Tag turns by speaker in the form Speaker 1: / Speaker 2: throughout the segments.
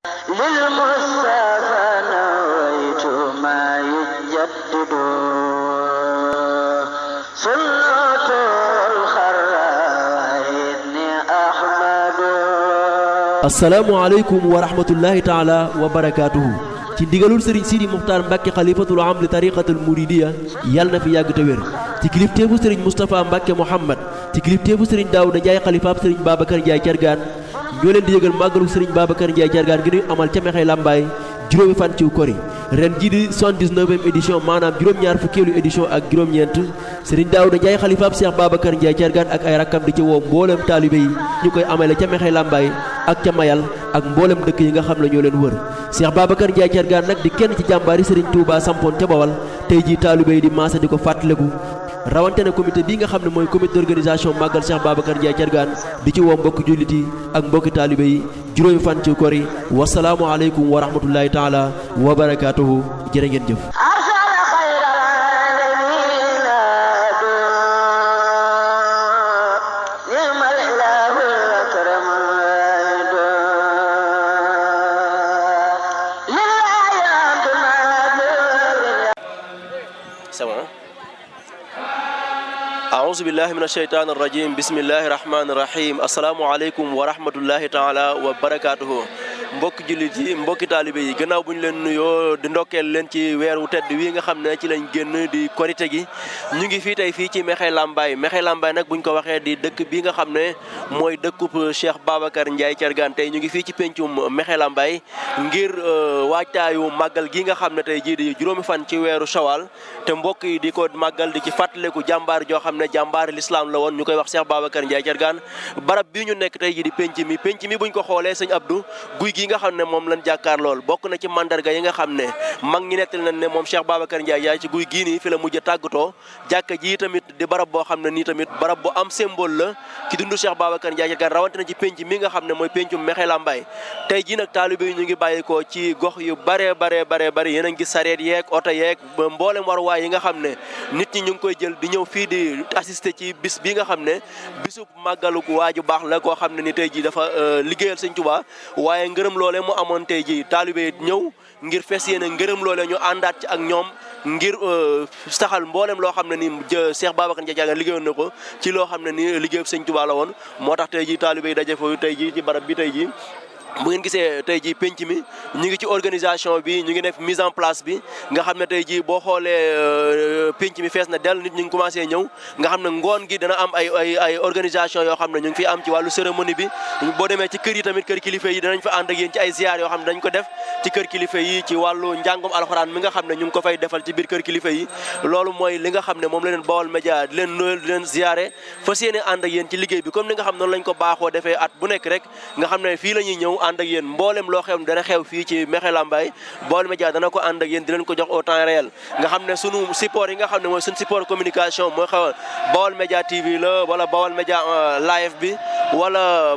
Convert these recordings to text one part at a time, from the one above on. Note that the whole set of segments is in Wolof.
Speaker 1: للمصطفى نويت ما يجدد سنة الخراء إني أحمد.
Speaker 2: asalaamaaleykum wa rahmatullahi taala wa barakaatuhu ci ndigalul sëriñ Sidi Muxtaar Mbàkke xalifatul am li tariqatul muridiya yàlla na fi yàgg te wér ci kilifteefu sëriñ Moustapha Mbàkke Mouhamad ci kilifteefu sëriñ Daawuda Njaay xalifaab sëriñ Babacar Njaay Cargaan ñoo leen di yëgal màggalu sëriñ Babacar Njaay Cargaan gi ñuy amal ca Mexey Lambaay juróomi fan ci kori ren jii di 79e édition maanaam juróom-ñaar fukkeelu édition ak juróom-ñeent sëriñ Daawuda Njaay xalifaab Cheikh Babacar Njaay Cargaan ak ay rakkam di ci woo mboolem taalibe yi ñu koy amale ca Mexey Lambaay ak ca Mayal ak mboolem dëkk yi nga xam ne ñoo leen wër Cheikh Babacar Njaay Cargaan nag di kenn ci jàmbaari sëriñ Touba sampoon ca Bawal tey jii taalibe yi di maasa di ko fàttaliku rawante na comité bii nga xam ne mooy comité d'organisation màggal Cheikh Babacar Njaay Cargaan di ci woo mbokki jullit yi ak mbokki taalibe yi juróomi fan ci kori wasalaamu aleykum wa rahmatullahi taala wa barakaatuhu jërë ngeen jëf. أعوذ بالله من الشيطان الرجيم بسم الله الرحمن الرحيم السلام عليكم ورحمة الله تعالى وبركاته mbokki jullit yi mbokki taalibe yi gannaaw bu ñu leen nuyoo di ndokkeel leen ci weer wu tedd wi nga xam ne ci lañ génn di korite gi ñu ngi fii tey fii ci Mexey Lambaay Mexey Lambaay nag buñ ko waxee di dëkk bi nga xam ne mooy dëkkub Cheikh Babacar Njaay Cargaan tey ñu ngi fii ci pencum Mexey Lambaay ngir waajtaayu màggal gi nga xam ne tey jii di juróomi fan ci weeru Shawal te mbokk yi di ko màggal di ci fàttaleku jàmbaar joo xam ne jàmbaari lislaam la woon ñu koy wax Cheikh Babacar Njaay Cargaan barab bii ñu nekk tey jii di penc mi buñ ko xoolee sëñ Abdou guy gi nga xam ne moom lañ jàkkaar lool bokk na ci mandarga yi nga xam ne mag ñi nettali nañ ne moom Cheikh Babacar Njaay yaay ci guy gii nii fi la mujj a tàggatoo jàkka ji tamit di barab boo xam ne nii tamit barab bu am symbole la ci dundu Cheikh Babacar Njaay Cargaan rawante na ci penc mi nga xam ne mooy pencum Mexey Lambaay tey jii nag taalibe yi ñu ngi bàyyikoo ci gox yu bare yéen a ngi gis sareet yeeg oto yeeg mboolem waruwaay yi nga xam ne nit ñi ñu ngi koy jël di ñëw fii di assister ci bis bi nga xam ne bisub màggalu waaju baax la koo xam ne ni tey jii dafa liggéeyal Sëñ Tuubaa waaye ngërëm loole mu amoon tey jii taalibe ñëw ngir fes yéene ngërëm loole ñu àndaat ci ak ñoom ngir saxal mboolem loo xam ne ni Cheikh Babacar Njaay Cargaan liggéeyoon na ko ci loo xam ne ni liggéeyub Sëñ Tuubaa la woon moo tax tey jii taalibe yi daje fa tey jii ci barab bi tey jii bu ngeen gisee tey jii penc mi ñu ngi ci organisation bi ñu ngi def mise en place bi nga xam ne tey jii boo xoolee penc mi fees na dell nit ñu ngi commencé ñëw nga xam ne ngoon gi dana am ay organisation yoo xam ne ñu ngi fi am ci wàllu cérémonie bi boo demee ci kër yi tamit kër kilifa yi danañ fa ànd ak yéen ci ay ziar yoo xam ne dañ ko def ci kër kilifa yi ci wàllu njàngum alxuraan mi nga xam ne ñu ngi ko fay defal ci biir kër kilifa yi loolu mooy li nga xam ne moom la leen Baol Média di leen nuyal di leen ziare fas yéene ànd ak yéen ci liggéey bi comme ni nga xam noonu lañ ko baaxoo defee at bu nekk rek nga xam ne fii la ñuy ñëw ànd ak yéen mboolem loo xew dana xew fii ci Mexey Lambaay Baol Média dana ko ànd ak yéen di leen ko jox au temps réel nga xam ne sunu support yi nga xam ne mooy suñu support communication mooy xew Baol Média TV la wala Baol Média live bi wala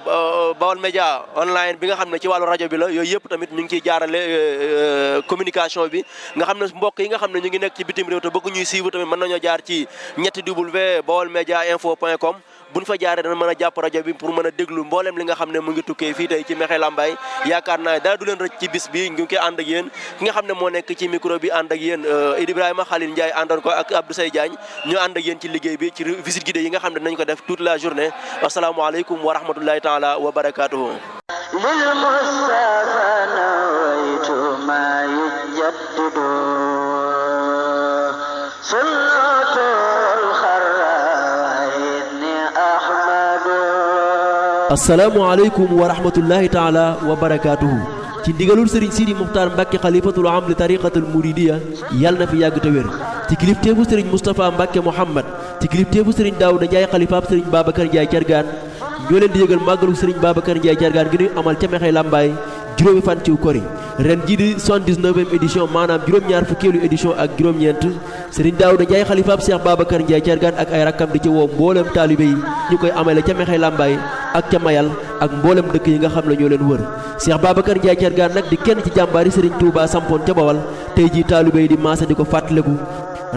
Speaker 2: Baol Média online bi nga xam ne ci wàllu rajo bi la yooyu yëpp tamit ñu ngi ciy jaarale communication bi nga xam ne mbokk yi nga xam ne ñu ngi nekk ci bitim réew te bëgg ñuy suivre tamit mën nañoo jaar ci www.baolmediainfo.com buñ fa jaaree dana mën a jàpp rajo bi pour mën a déglu mboolem li nga xam ne mu ngi tukkee fii tey ci Mexey Lambaay yaakaar naa dara du leen rëcc ci bis bi ngi koy ànd ak yéen ki nga xam ne moo nekk ci micro bi ànd ak yéen Ibrahima Khalil Ndiaye àndoon ko ak Abdou Sey Diagne ñu ànd ak yéen ci liggéey bi ci visite guidée yi nga xam ne dinañ ko def toute la journée asalaamaaleykum wa rahmatullahi taala wa barakaatuhu. asalaamaaleykum wa rahmatullahi taala wa barakaatuhu ci ndigalul sëriñ Sidi Muxtaar Mbàkke xalifatul am li tariqatul muridiya yàlla na fi yàgg te wér ci kilifteefu sëriñ Moustapha Mbàkke Mouhamad ci kilifteefu sëriñ Daawuda Njaay xalifaab sëriñ Babacar Njaay Cargaan ñoo leen di yëgal màggalu sëriñ Babacar Njaay Cargaan gi ñuy amal ca Mexey Lambaay juróomi fan ci kori ren jii di 79e édition maanaam juróom-ñaar fukkeelu édition ak juróom-ñeent sëriñ Daawuda Njaay xalifaab Cheikh Babacar Njaay Cargaan ak ay rakkam di ci woo mboolem taalibe yi ñu koy amale ca Mexey Lambaay ak ca Mayal ak mboolem dëkk yi nga xam ne ñoo leen wër Cheikh Babacar Njaay Cargaan nag di kenn ci jàmbaari sëriñ Touba sampoon ca Bawal tey jii taalibe yi di maasa di ko fàttaleku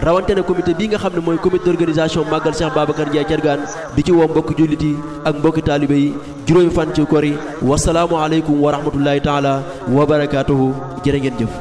Speaker 2: rawante na comité bi nga xam ne mooy comité d'organisation màggal Cheikh Babacar Ndiaye Thiergane di ci woo mbokki jullit yi ak mbokki taalibe yi juróomi fan ci kori wasalaamu aleykum wa rahmatullahi taala wa barakaatuhu jërë ngeen jëf